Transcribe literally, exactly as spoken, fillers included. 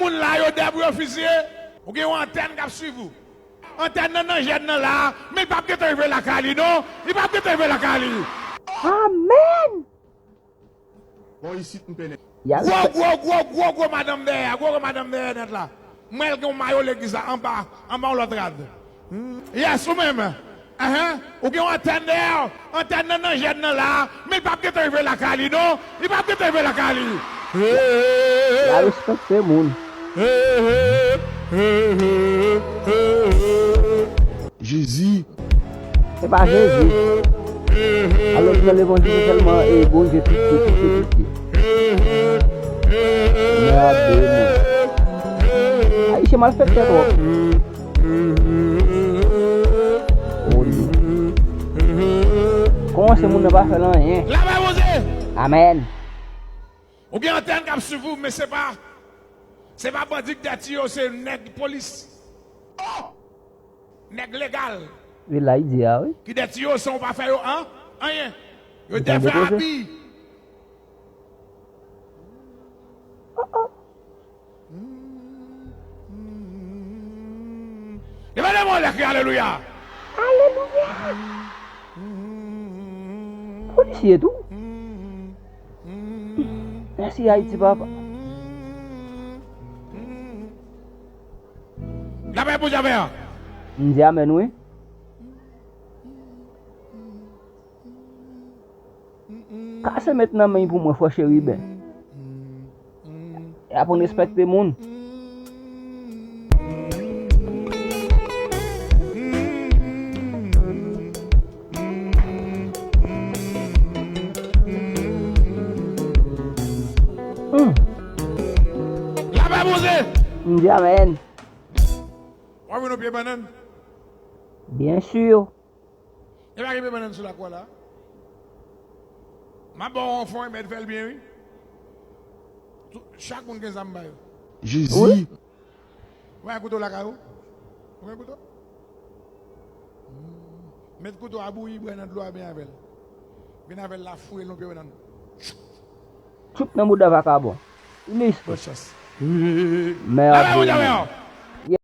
Moun la yo dè pou yo fiziye. Ou gen yon antèn k ap swiv ou. Antèn nan nan jèn nan la, men li p ap gentan rive lakay li non. Li p ap gentan rive lakay li. Amèn. Bon, isit m pene. Gwo, gwo, gwo, gwo, gwo madanm dèyè a, gwo, gwo madanm dèyè nèt la. M wè l gen yon mayo legliz la anba, anba yon lòt rad. Yes, ou menm. Ahan, ou gen yon antèn dèyè w. Antèn nan nan jèn nan la, men li p ap gentan rive lakay li non. Li p ap gentan rive lakay li. La respekte moun. Jezi. Se pa Jezi. Alò, nan levanjil, se sèlman, e, Bondye pitiye, pitiye, pitiye. Mède, moun. Ayisyen malfektè twòp. Kòmanse moun nan pa fè l anyen. Amèn. Ou gen antèn k ap swiv ou, men se pa, se pa bandi k dèyè yo, se nèg polis. Oh! Nèg legal. E la, li di a, wi. Ki dèyè yo, san w pa fè yo an, anyen. Yo dèyè fè abi. Oh, oh. Leve men w anlè, kriye alelouya. Alelouya. Polisye tou. Mèsi Ayiti, papa. Lapè pou Javè. M di amèn, wi. Kase met nan men pou mwen, frè Cheriben. E aprann respekte moun. Hmm. Lapè Bondye. M di amèn. W ap vin yon pye bannann? Byen si. E pa gen pye bannann sou lakwa la? M ap ba w yon fon, mèt fè l byen, wi. Tou, chak moun gen zam ba yo. Jezi. Wi. Ou pa gen kouto lakay ou? Ou gen kouto? Hmm. Met kouto a bouyi, bwè nan dlo a byen avè l. Vin avè l la, fouye l yon pye bannann. Tchoup nan bouda vakabon. Ilis. Bòn chans. Mède.